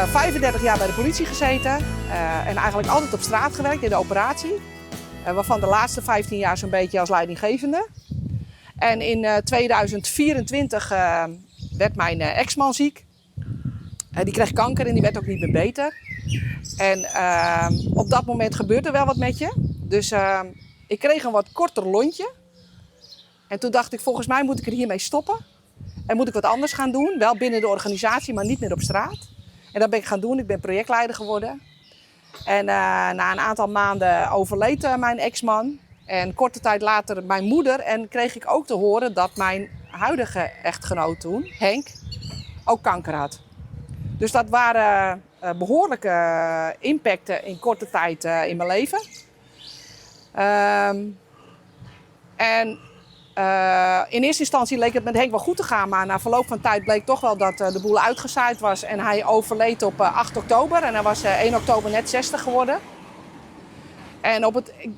35 jaar bij de politie gezeten en eigenlijk altijd op straat gewerkt in de operatie. Waarvan de laatste 15 jaar zo'n beetje als leidinggevende. En in 2024 werd mijn ex-man ziek. Die kreeg kanker en die werd ook niet meer beter. En op dat moment gebeurde er wel wat met je. Dus ik kreeg een wat korter lontje. En toen dacht ik, volgens mij moet ik er hiermee stoppen. En moet ik wat anders gaan doen. Wel binnen de organisatie, maar niet meer op straat. En dat ben ik gaan doen. Ik ben projectleider geworden. En na een aantal maanden overleed mijn ex-man. En korte tijd later mijn moeder. En kreeg ik ook te horen dat mijn huidige echtgenoot toen, Henk, ook kanker had. Dus dat waren behoorlijke impacten in korte tijd in mijn leven. En in eerste instantie leek het met Henk wel goed te gaan, maar na verloop van tijd bleek toch wel dat de boel uitgezaaid was. En hij overleed op 8 oktober en hij was 1 oktober net 60 geworden. En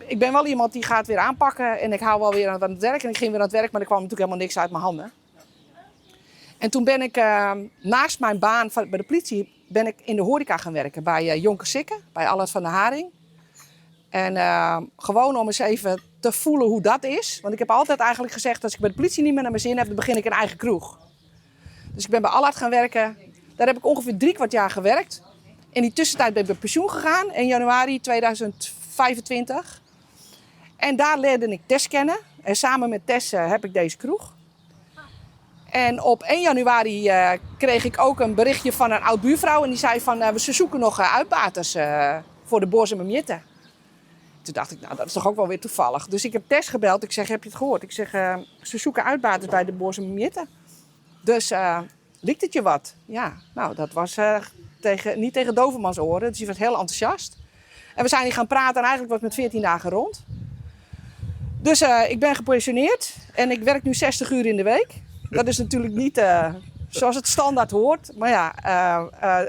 ik ben wel iemand die gaat weer aanpakken en ik hou wel weer aan het werk. En ik ging weer aan het werk, maar er kwam natuurlijk helemaal niks uit mijn handen. En toen ben ik naast mijn baan bij de politie ben ik in de horeca gaan werken bij Jonker Sikke, bij Allard van der Haring. En gewoon om eens even te voelen hoe dat is. Want ik heb altijd eigenlijk gezegd, als ik bij de politie niet meer naar mijn zin heb, dan begin ik een eigen kroeg. Dus ik ben bij Allard gaan werken. Daar heb ik ongeveer 3/4 jaar gewerkt. In die tussentijd ben ik met pensioen gegaan in januari 2025. En daar leerde ik Tess kennen. En samen met Tess heb ik deze kroeg. En op 1 januari kreeg ik ook een berichtje van een oud buurvrouw. En die zei van, ze zoeken nog uitbaters voor de Boazumer Mjitte. Toen dacht ik, nou, dat is toch ook wel weer toevallig. Dus ik heb Tess gebeld. Ik zeg, heb je het gehoord? Ik zeg, ze zoeken uitbaters bij de Boazumer Mjitte. Dus liekt het je wat? Ja, nou, dat was niet tegen dovermans oren. Dus die was heel enthousiast. En we zijn hier gaan praten en eigenlijk was het met 14 dagen rond. Dus ik ben gepensioneerd en ik werk nu 60 uur in de week. Dat is natuurlijk niet zoals het standaard hoort. Maar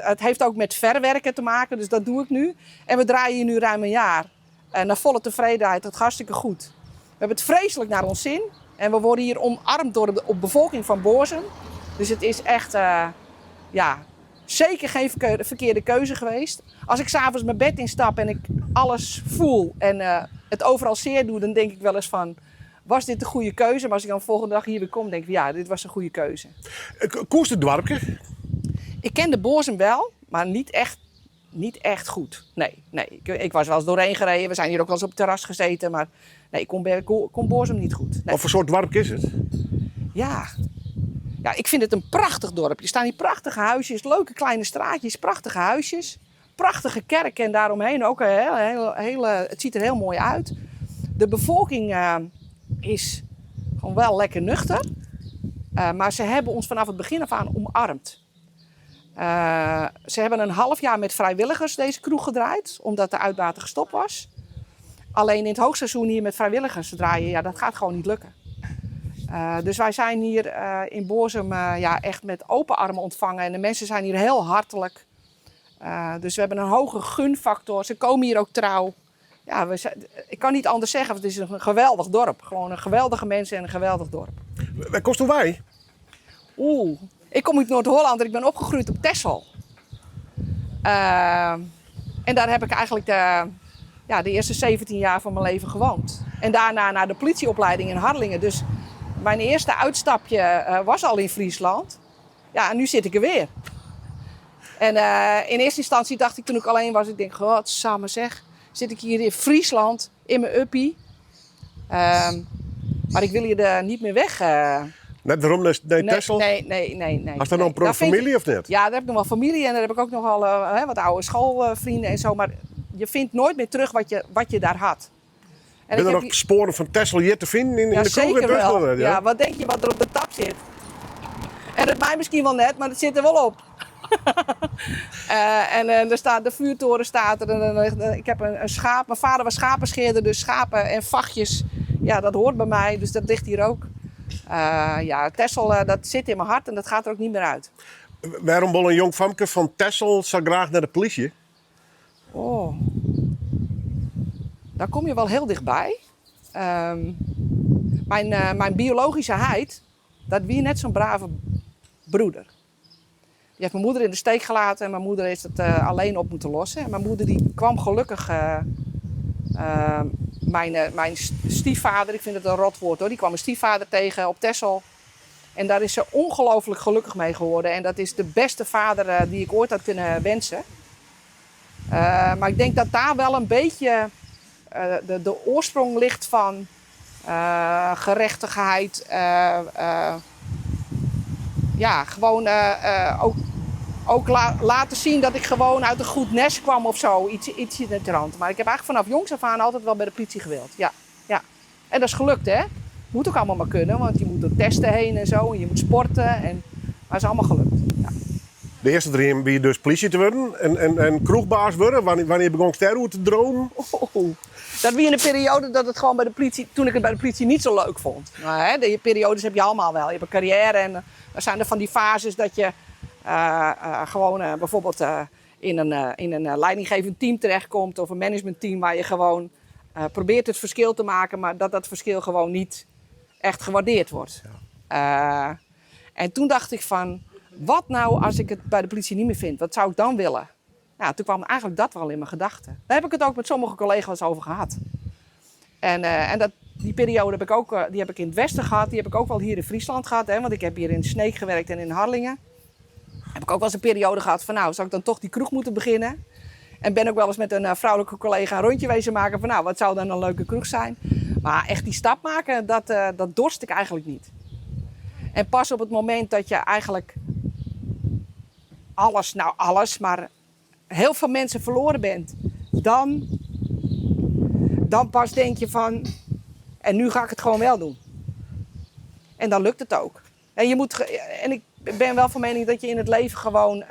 het heeft ook met verwerken te maken, dus dat doe ik nu. En we draaien hier nu ruim een jaar. En naar volle tevredenheid, dat gaat hartstikke goed. We hebben het vreselijk naar ons zin. En we worden hier omarmd door de bevolking van Boazum. Dus het is echt zeker geen verkeerde keuze geweest. Als ik 's avonds mijn bed instap en ik alles voel en het overal zeer doe, dan denk ik wel eens van, was dit de goede keuze? Maar als ik dan de volgende dag hier weer kom, denk ik, ja, dit was een goede keuze. Koest het dorpje? Ik kende Boazum wel, maar niet echt goed. Nee, nee. Ik was wel eens doorheen gereden. We zijn hier ook wel eens op het terras gezeten. Maar nee, ik kon Boazum niet goed. Nee. Wat voor soort dorp is het? Ja. Ja, ik vind het een prachtig dorp. Er staan hier prachtige huisjes, leuke kleine straatjes, prachtige huisjes. Prachtige kerk en daaromheen ook een hele, hele, hele, het ziet er heel mooi uit. De bevolking is gewoon wel lekker nuchter. Maar ze hebben ons vanaf het begin af aan omarmd. Ze hebben een half jaar met vrijwilligers deze kroeg gedraaid, omdat de uitbater gestopt was. Alleen in het hoogseizoen hier met vrijwilligers draaien, ja, dat gaat gewoon niet lukken. Dus wij zijn hier in Boazum echt met open armen ontvangen. En de mensen zijn hier heel hartelijk. Dus we hebben een hoge gunfactor. Ze komen hier ook trouw. Ja, ik kan niet anders zeggen, want het is een geweldig dorp. Gewoon een geweldige mensen en een geweldig dorp. Waar kost u wij? Oeh, ik kom uit Noord-Holland en ik ben opgegroeid op Texel. En daar heb ik eigenlijk de eerste 17 jaar van mijn leven gewoond. En daarna naar de politieopleiding in Harlingen. Dus mijn eerste uitstapje was al in Friesland. Ja, en nu zit ik er weer. En in eerste instantie dacht ik toen ik alleen was, ik denk, godsamme zeg, zit ik hier in Friesland, in mijn uppie. Maar ik wil hier niet meer weg. Net waarom naar Nee, Texel? nee, nee, nee, nee. Had daar nog een Nee. Daar vind familie ik of net? Ja, daar heb ik nog wel familie en daar heb ik ook nogal wat oude schoolvrienden. Maar je vindt nooit meer terug wat je daar had. En Zijn ik er heb nog hier sporen van Texel hier te vinden in Ja, de kroeg in zeker wel. Brussel? Ja? Ja, wat denk je wat er op de tap zit? En dat mij misschien wel net, maar het zit er wel op. En er staat, de vuurtoren staat er. En ik heb een schaap. Mijn vader was schapenscheerder, dus schapen en vachtjes. Ja, dat hoort bij mij, dus dat ligt hier ook. Texel, dat zit in mijn hart en dat gaat er ook niet meer uit. Waarom wil een jong famke van Texel zo graag naar de politie? Oh, daar kom je wel heel dichtbij. Mijn biologische heid, dat wie net zo'n brave broeder. Die heeft mijn moeder in de steek gelaten en mijn moeder heeft het alleen op moeten lossen. En mijn moeder die kwam gelukkig mijn stiefvader, ik vind het een rotwoord hoor, die kwam mijn stiefvader tegen op Texel. En daar is ze ongelooflijk gelukkig mee geworden. En dat is de beste vader die ik ooit had kunnen wensen. Maar ik denk dat daar wel een beetje de oorsprong ligt van gerechtigheid. Ja, gewoon ook laten zien dat ik gewoon uit een goed nest kwam of zo. Iets in de trant. Maar ik heb eigenlijk vanaf jongs af aan altijd wel bij de politie gewild. Ja, ja. En dat is gelukt, hè? Moet ook allemaal maar kunnen, want je moet door testen heen en zo. En je moet sporten. Maar het is allemaal gelukt. Ja. De eerste dream wie dus politie te worden en kroegbaas worden. Wanneer begon ik daar te dromen? Oh, dat wie in de periode dat het gewoon bij de politie, toen ik het bij de politie niet zo leuk vond. Nou, hè, die periodes heb je allemaal wel. Je hebt een carrière en dan zijn er van die fases dat je gewoon bijvoorbeeld in een leidinggevend team terechtkomt of een managementteam waar je gewoon probeert het verschil te maken, maar dat dat verschil gewoon niet echt gewaardeerd wordt. En toen dacht ik van, wat nou als ik het bij de politie niet meer vind? Wat zou ik dan willen? Nou, toen kwam eigenlijk dat wel in mijn gedachten. Daar heb ik het ook met sommige collega's over gehad. En die periode heb ik ook die heb ik in het Westen gehad. Die heb ik ook wel hier in Friesland gehad. Hè, want ik heb hier in Sneek gewerkt en in Harlingen. Heb ik ook wel eens een periode gehad van, nou, zou ik dan toch die kroeg moeten beginnen? En ben ook wel eens met een vrouwelijke collega een rondje wezen maken van, nou, wat zou dan een leuke kroeg zijn? Maar echt die stap maken, dat dorst ik eigenlijk niet. En pas op het moment dat je eigenlijk alles, nou alles, maar heel veel mensen verloren bent, dan pas denk je van, en nu ga ik het gewoon wel doen. En dan lukt het ook. En ik ben wel van mening dat je in het leven gewoon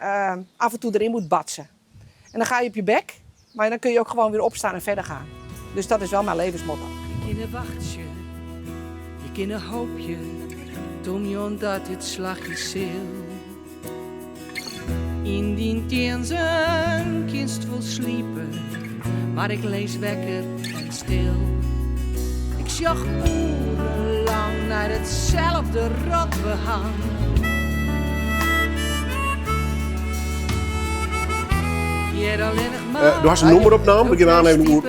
af en toe erin moet batsen. En dan ga je op je bek, maar dan kun je ook gewoon weer opstaan en verder gaan. Dus dat is wel mijn levensmotto. Je kinnen wacht je, je kinnen hoop je, tom je omdat het slagje zil. In die tienzen kinst vol sliepen, maar ik lees wekker en stil. Ik zag urenlang naar hetzelfde rotbehang. Hier alleen nog maar Du hast een nummeropname. We gaan even oer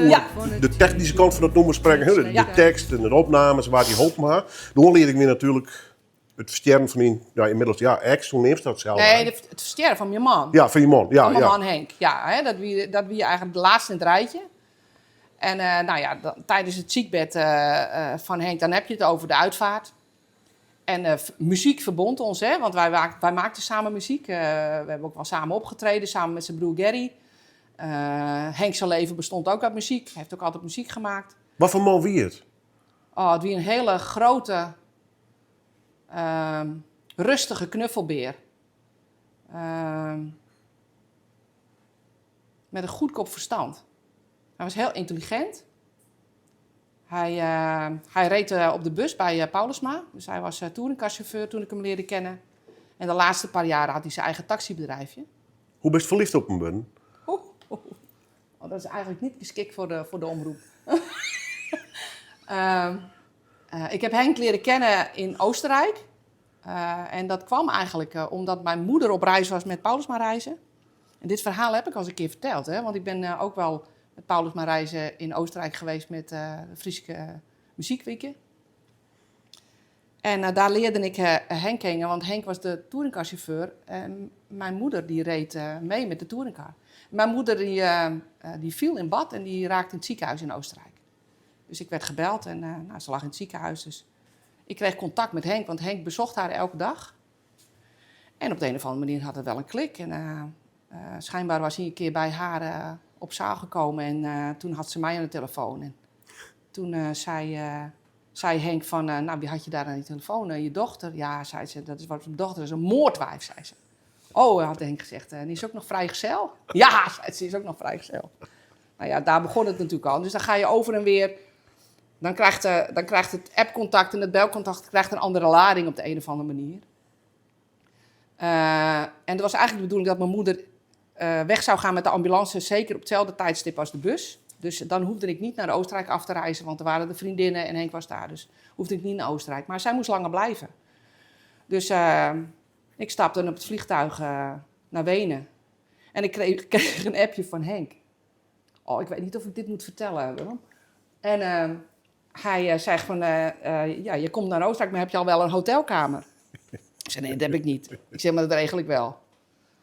de technische kant van het nummer spreken. Hè, de tekst en de opnames waar die hoop maar. Toen leer ik me natuurlijk het versterren van die, ja, inmiddels, ja, ex, hoe neemt dat zelf? Nee, het versterren van mijn man. Ja, van je man. Ja, van mijn ja. man Henk. Ja, hè, dat wie eigenlijk de laatste in het rijtje. En tijdens het ziekbed van Henk, dan heb je het over de uitvaart. En muziek verbond ons, hè, want wij maakten samen muziek. We hebben ook wel samen opgetreden, samen met zijn broer Gerry. Henk zijn leven bestond ook uit muziek. Hij heeft ook altijd muziek gemaakt. Wat voor man wie het? Oh, het wie een hele grote, rustige knuffelbeer. Met een goed kop verstand. Hij was heel intelligent. Hij reed op de bus bij Paulusma. Dus hij was touringcarchauffeur toen ik hem leerde kennen. En de laatste paar jaren had hij zijn eigen taxibedrijfje. Hoe ben je verliefd op hem, Ben? Oeh, oeh. Oh, dat is eigenlijk niet geschikt voor de omroep. Ik heb Henk leren kennen in Oostenrijk. En dat kwam eigenlijk omdat mijn moeder op reis was met Paulusma reizen. En dit verhaal heb ik al eens een keer verteld. Hè? Want ik ben ook wel met Paulusma reizen in Oostenrijk geweest met de Friese Muziekweekje. En daar leerde ik Henk kennen, want Henk was de touringcarchauffeur. En mijn moeder die reed mee met de touringcar. Mijn moeder die viel in bad en die raakte in het ziekenhuis in Oostenrijk. Dus ik werd gebeld en ze lag in het ziekenhuis. Dus ik kreeg contact met Henk, want Henk bezocht haar elke dag. En op de een of andere manier had het wel een klik. En schijnbaar was hij een keer bij haar op zaal gekomen en toen had ze mij aan de telefoon. En toen zei Henk van, nou, wie had je daar aan die telefoon? Je dochter? Ja, zei ze, dat is wat mijn dochter is, een moordwijf, zei ze. Oh, had Henk gezegd, en die is ook nog vrijgezel? Ja, zei ze, die is ook nog vrijgezel. Nou ja, daar begon het natuurlijk al. Dus dan ga je over en weer. Dan krijgt het appcontact en het belcontact krijgt een andere lading op de een of andere manier. En het was eigenlijk de bedoeling dat mijn moeder weg zou gaan met de ambulance, zeker op hetzelfde tijdstip als de bus. Dus dan hoefde ik niet naar Oostenrijk af te reizen, want er waren de vriendinnen en Henk was daar. Dus hoefde ik niet naar Oostenrijk. Maar zij moest langer blijven. Dus Ik stapte op het vliegtuig naar Wenen. En ik kreeg een appje van Henk. Oh, ik weet niet of ik dit moet vertellen, Willem. En hij zegt van, ja, je komt naar Oostenrijk, maar heb je al wel een hotelkamer? Ik zei, nee, dat heb ik niet. Ik zeg, maar dat regel ik wel.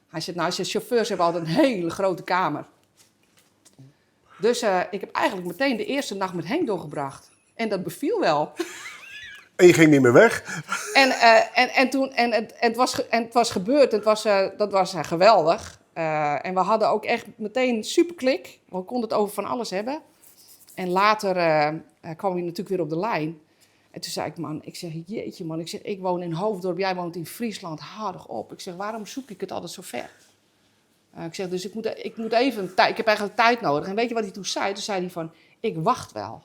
Hij zegt, nou, chauffeurs hebben altijd een hele grote kamer. Dus ik heb eigenlijk meteen de eerste nacht met Henk doorgebracht. En dat beviel wel. En je ging niet meer weg? En toen, en het was gebeurd. Dat was geweldig. En we hadden ook echt meteen een super klik. We konden het over van alles hebben. En later kwam hij natuurlijk weer op de lijn. En toen zei ik, man, ik zeg, jeetje man. Ik zeg, ik woon in Hoofddorp, jij woont in Friesland. Hou toch op. Ik zeg, waarom zoek ik het altijd zo ver? Ik zeg, dus ik moet even een tijd, ik heb eigenlijk tijd nodig. En weet je wat hij toen zei? Toen zei hij van, ik wacht wel.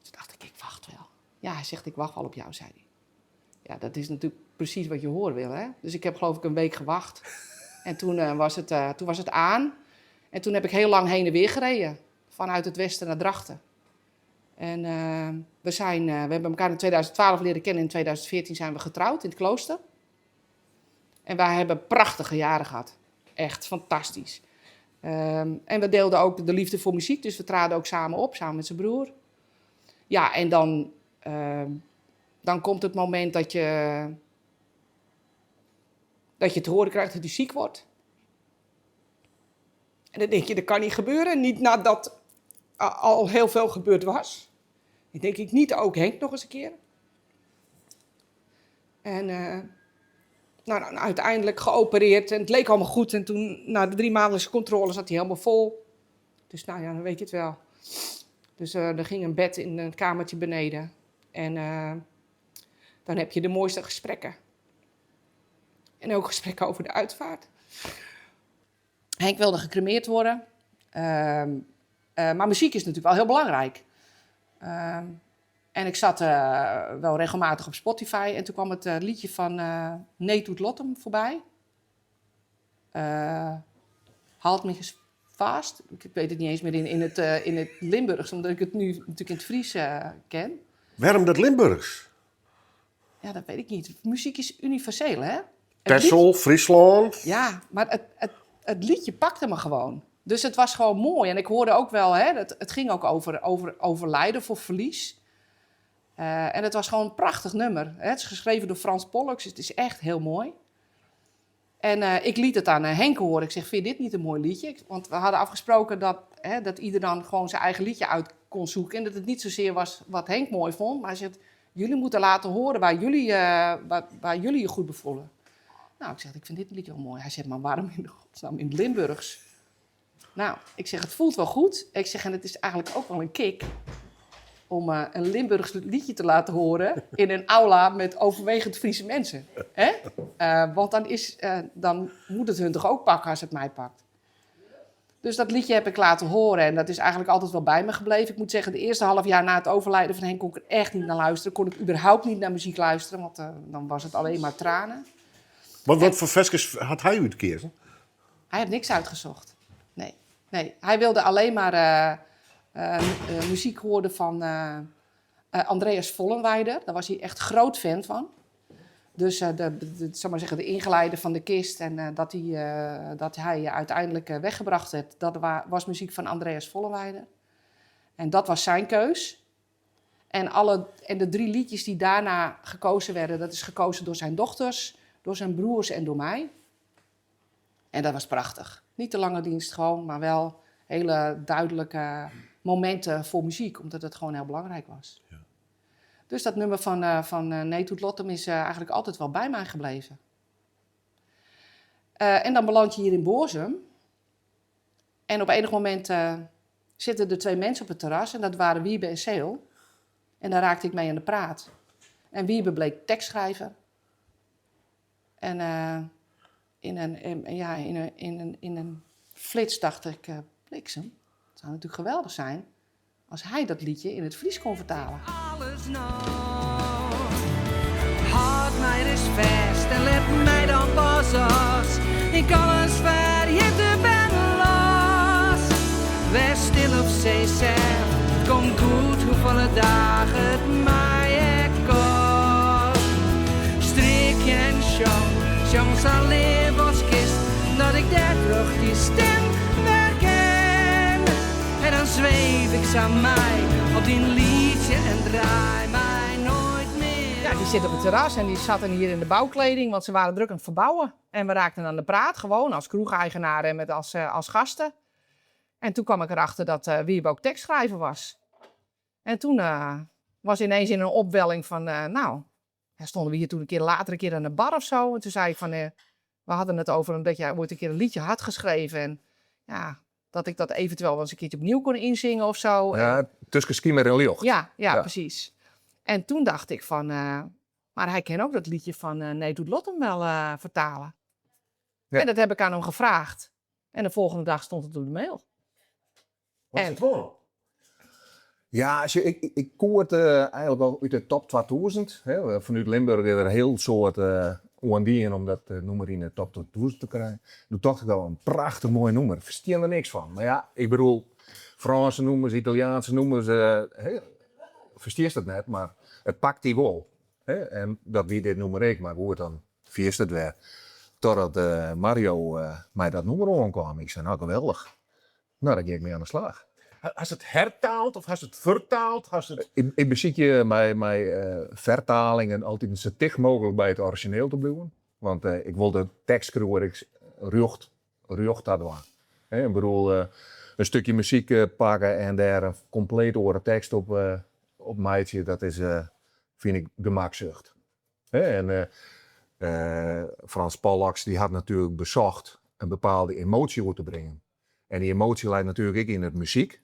Toen dacht ik, ik wacht wel. Ja, hij zegt, ik wacht wel op jou, zei hij. Ja, dat is natuurlijk precies wat je horen wil, hè? Dus ik heb geloof ik een week gewacht. En toen was het aan. En toen heb ik heel lang heen en weer gereden. Vanuit het westen naar Drachten. En we hebben elkaar in 2012 leren kennen. In 2014 zijn we getrouwd in het klooster. En wij hebben prachtige jaren gehad. Echt fantastisch. En we deelden ook de liefde voor muziek. Dus we traden ook samen op, samen met zijn broer. Ja, en dan komt het moment dat je te horen krijgt dat hij ziek wordt. En dan denk je, dat kan niet gebeuren. Niet nadat al heel veel gebeurd was. Dan denk ik niet, ook Henk nog eens een keer. En uiteindelijk geopereerd en het leek allemaal goed. En toen, na de 3 maandelijkse controle, zat hij helemaal vol. Dus dan weet je het wel. Dus er ging een bed in een kamertje beneden. En dan heb je de mooiste gesprekken. En ook gesprekken over de uitvaart. Henk wilde gecremeerd worden. Maar muziek is natuurlijk wel heel belangrijk. En ik zat wel regelmatig op Spotify. En toen kwam het liedje van Nee Doet Lottem voorbij. Haalt me eens vast. Ik weet het niet eens meer in het Limburgs, omdat ik het nu natuurlijk in het Fries ken. Waarom dat Limburgs? Ja, dat weet ik niet. Muziek is universeel, hè? Texel, Friesland. Ja, maar het liedje pakte me gewoon. Dus het was gewoon mooi. En ik hoorde ook wel, hè, het ging ook over overlijden of verlies. En het was gewoon een prachtig nummer. Hè? Het is geschreven door Frans Pollux, dus het is echt heel mooi. En ik liet het aan Henk horen. Ik zeg, vind je dit niet een mooi liedje? Want we hadden afgesproken dat ieder dan gewoon zijn eigen liedje uit kon zoeken. En dat het niet zozeer was wat Henk mooi vond. Maar hij zegt, jullie moeten laten horen waar jullie je goed bevoelen. Nou, ik zeg, ik vind dit liedje wel mooi. Hij zegt, maar waarom in godsnaam in het Limburgs? Nou, ik zeg, het voelt wel goed. Ik zeg, en het is eigenlijk ook wel een kick om een Limburgs liedje te laten horen in een aula met overwegend Friese mensen. Hè? Want dan moet het hun toch ook pakken als het mij pakt. Dus dat liedje heb ik laten horen en dat is eigenlijk altijd wel bij me gebleven. Ik moet zeggen, de eerste half jaar na het overlijden van Henk kon ik er echt niet naar luisteren. Kon ik überhaupt niet naar muziek luisteren, want dan was het alleen maar tranen. Wat voor versjes had hij uitgekozen? Hij heeft niks uitgezocht. Nee, nee. Hij wilde alleen maar muziek horen van Andreas Vollenweider. Daar was hij echt groot fan van. Dus de ingeleider van de kist en dat hij uiteindelijk weggebracht werd, dat was muziek van Andreas Vollenweider. En dat was zijn keus. En de 3 liedjes die daarna gekozen werden, dat is gekozen door zijn dochters, door zijn broers en door mij. En dat was prachtig. Niet de lange dienst gewoon, maar wel hele duidelijke momenten voor muziek, omdat het gewoon heel belangrijk was. Ja. Dus dat nummer van Nee Toet Lottem is eigenlijk altijd wel bij mij gebleven. En dan beland je hier in Boazum. En op enig moment zitten er 2 mensen op het terras. En dat waren Wiebe en Seel. En daar raakte ik mee aan de praat. En Wiebe bleek tekstschrijver. En in een flits dacht ik, bliksem, het zou natuurlijk geweldig zijn als hij dat liedje in het Fries kon vertalen. Alles nog. Houd mij eens vast en let mij dan pas als ik alles vergeten ben los. Wees stil op zee, zeg, het komt goed hoeveel dagen het mij kost. Strik je en show. Sjong sa leaf as kinst, dat ik dêrtroch dyn stim werken. En dan sweef ik sa mei op dyn lietsje en draai my noait mear Ja, die zit op het terras en die zat dan hier in de bouwkleding, want ze waren druk aan het verbouwen. En we raakten aan de praat, gewoon als kroegeigenaar en met als gasten. En toen kwam ik erachter dat Wiebe ook tekstschrijver was. En toen was ineens in een opwelling van, nou, ja, stonden we hier toen een keer later een keer aan de bar of zo. En toen zei ik van, we hadden het over omdat jij ooit een keer een liedje had geschreven. En ja, dat ik dat eventueel wel eens een keertje opnieuw kon inzingen of zo. Ja, tussen skimer en ljocht. Ja, ja, precies. En toen dacht ik van, maar hij kan ook dat liedje van Nee doet Lot hem wel vertalen. En dat heb ik aan hem gevraagd. En de volgende dag stond het op de mail. Wat is het wel? Ja, als je, ik, ik, ik koor het eigenlijk al uit de top 2000. Hè. Vanuit Limburg is er een heel soort oandien om dat nummer in de top 2000 te krijgen. Toen dacht ik al, een prachtig mooi nummer. Versteer er niks van. Maar ja, ik bedoel, Franse nummers, Italiaanse nummers, hè, versteer dat net, maar het pakt die wel. Hè? En dat wie dit nummer ik, maar goed, dan vierst het weer. Totdat Mario mij dat nummer aankwam. Ik zei, nou geweldig. Nou, daar ging ik mee aan de slag. Has het hertaald of has het vertaald? Has het Ik beziek je mijn vertalingen altijd zo dicht mogelijk bij het origineel te blijven. Want ik wil de tekst ik rjocht dat doen. Hè, ik bedoel, een stukje muziek pakken en daar een compleet oren tekst op maatje, dat is, vind ik, gemakzucht. Hè, en Frans Pollaks die had natuurlijk bezocht een bepaalde emotie over te brengen. En die emotie leidt natuurlijk ook in het muziek.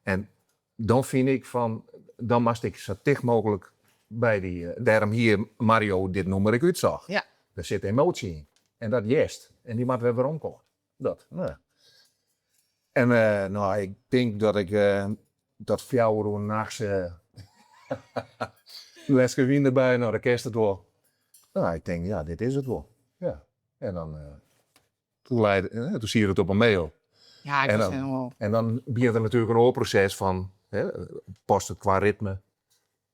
En dan vind ik van, dan moest ik zo dicht mogelijk bij die daarom hier Mario dit nummer ik uitzag. Daar zit emotie in. En dat jest. En die moet weer weer omkomen. Dat. Nou. En nou, ik denk dat ik dat 4 uur nachts leske wien erbij, nou, de kerst het wel. Nou, ik denk, ja, dit is het wel. Ja. En dan toen zie je het op een mail. Ja, ik was helemaal En dan begint er natuurlijk een oorproces van, hè, past het qua ritme?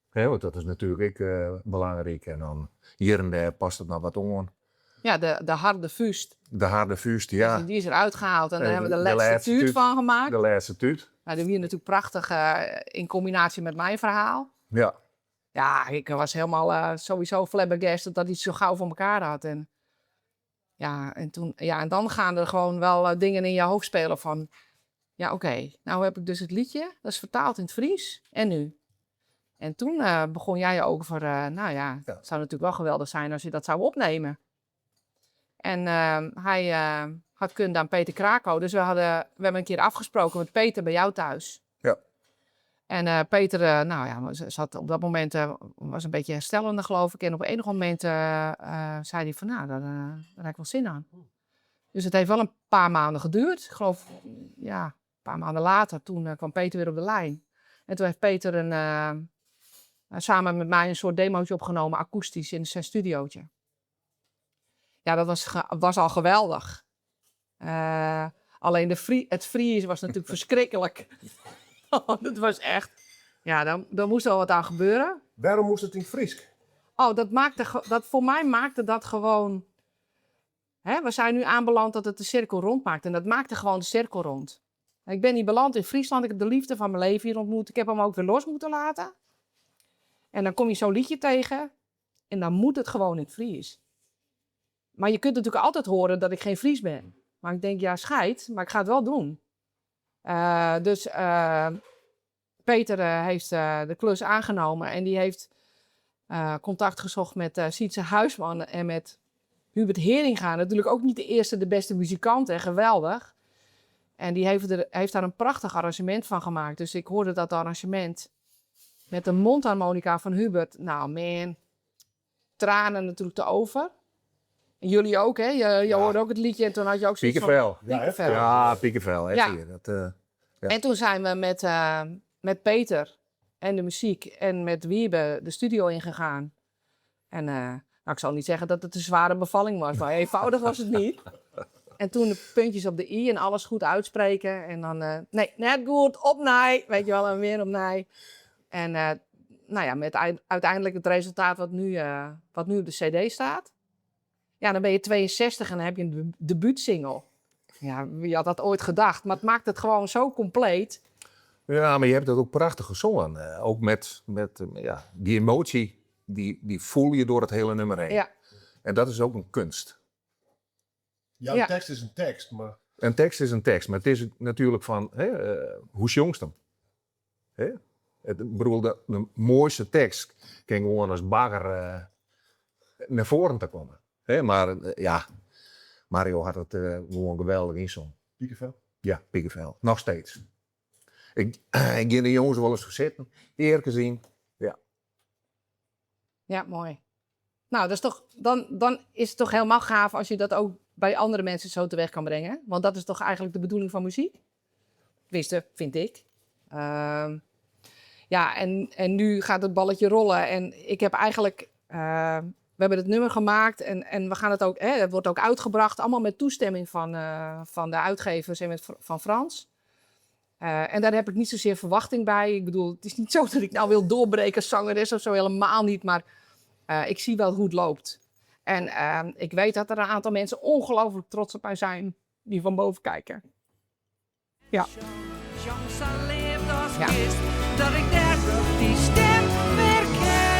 Hè, want dat is natuurlijk ook belangrijk. En dan hier en daar past het nog wat aan. Ja, de harde vuist. De harde vuist, ja. Dus die is eruit gehaald en daar hebben we de De laatste laatste tuut tuut. van gemaakt. De laatste tuut. Nou, die was natuurlijk prachtig in combinatie met mijn verhaal. Ja, ik was helemaal sowieso flabbergasted dat hij het zo gauw voor elkaar had. En, ja, en, toen, ja, en dan gaan er gewoon wel dingen in je hoofd spelen van... Ja, oké, nou heb ik dus het liedje, dat is vertaald in het Fries. En nu? En toen begon jij over, nou ja, het zou natuurlijk wel geweldig zijn als je dat zou opnemen. En hij had kunde aan Peter Krako. Dus we hebben een keer afgesproken met Peter bij jou thuis. En Peter nou ja, zat op dat moment was een beetje herstellende, geloof ik. En op enig moment zei hij van, nou, daar heb ik wel zin aan. Dus het heeft wel een paar maanden geduurd. Ik geloof, ja, een paar maanden later, toen kwam Peter weer op de lijn. En toen heeft Peter samen met mij een soort demootje opgenomen, akoestisch, in zijn studiootje. Ja, dat was al geweldig. Alleen het Fries was natuurlijk verschrikkelijk. Dat was echt... Ja, dan moest er al wat aan gebeuren. Waarom moest het in Fries? Oh, dat maakte ge-, dat, voor mij maakte dat gewoon... Hè, we zijn nu aanbeland dat het de cirkel rond maakt. En dat maakte gewoon de cirkel rond. Ik ben hier beland in Friesland. Ik heb de liefde van mijn leven hier ontmoet. Ik heb hem ook weer los moeten laten. En dan kom je zo'n liedje tegen. En dan moet het gewoon in het Fries. Maar je kunt natuurlijk altijd horen dat ik geen Fries ben. Maar ik denk, ja, scheid, maar ik ga het wel doen. Dus Peter heeft de klus aangenomen. En die heeft contact gezocht met Sietse Huisman en met Hubert Heringa. Natuurlijk ook niet de eerste, de beste muzikant, hè, geweldig. En die heeft daar een prachtig arrangement van gemaakt. Dus ik hoorde dat arrangement met de mondharmonica van Hubert. Nou man, tranen natuurlijk te over. En jullie ook, hè? Je hoorde ook het liedje en toen had je ook zoiets van Piekenvel. Piekenvel. Ja, Piekenvel, hè, zie je. Dat ja. En toen zijn we met Peter en de muziek en met Wiebe de studio ingegaan. En ik zal niet zeggen dat het een zware bevalling was, maar eenvoudig was het niet. En toen de puntjes op de i en alles goed uitspreken. En dan, nee, net goed, opnij, weet je wel, en weer opnij. En met uiteindelijk het resultaat wat nu op de cd staat. Ja, dan ben je 62 en dan heb je een debuutsingle. Ja, wie had dat ooit gedacht? Maar het maakt het gewoon zo compleet. Ja, maar je hebt het ook prachtig gezongen. Ook met ja, die emotie, die voel je door het hele nummer heen. En dat is ook een kunst. Ja, een tekst is een tekst, maar... Een tekst is een tekst, maar het is natuurlijk van, hè, hoe jongst hem? Hè? Het, ik bedoel, de mooiste tekst kan gewoon als bagger naar voren te komen. Hè? Maar ja, Mario had het gewoon geweldig ingezongen. Piekenvel? Ja, Piekenvel. Nog steeds. Ik ga de jongens wel eens zitten, eer gezien. Ja. Ja, mooi. Nou, dat is toch, dan is het toch helemaal gaaf als je dat ook bij andere mensen zo teweeg kan brengen. Want dat is toch eigenlijk de bedoeling van muziek? Tenminste, vind ik. Ja, en nu gaat het balletje rollen. En ik heb eigenlijk... we hebben het nummer gemaakt en we gaan het ook, hè, het wordt ook uitgebracht. Allemaal met toestemming van de uitgevers en van Frans. En daar heb ik niet zozeer verwachting bij. Ik bedoel, het is niet zo dat ik nou wil doorbreken als zangeres of zo, helemaal niet. Maar ik zie wel hoe het loopt. En ik weet dat er een aantal mensen ongelooflijk trots op mij zijn die van boven kijken. Ja. Ja. Dat ik daar toch die stem weer ken.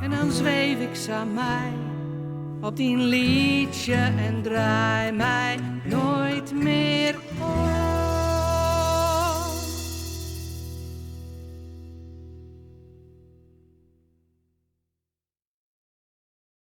En dan zweef ik samen mij op die liedje en draai mij nooit meer om.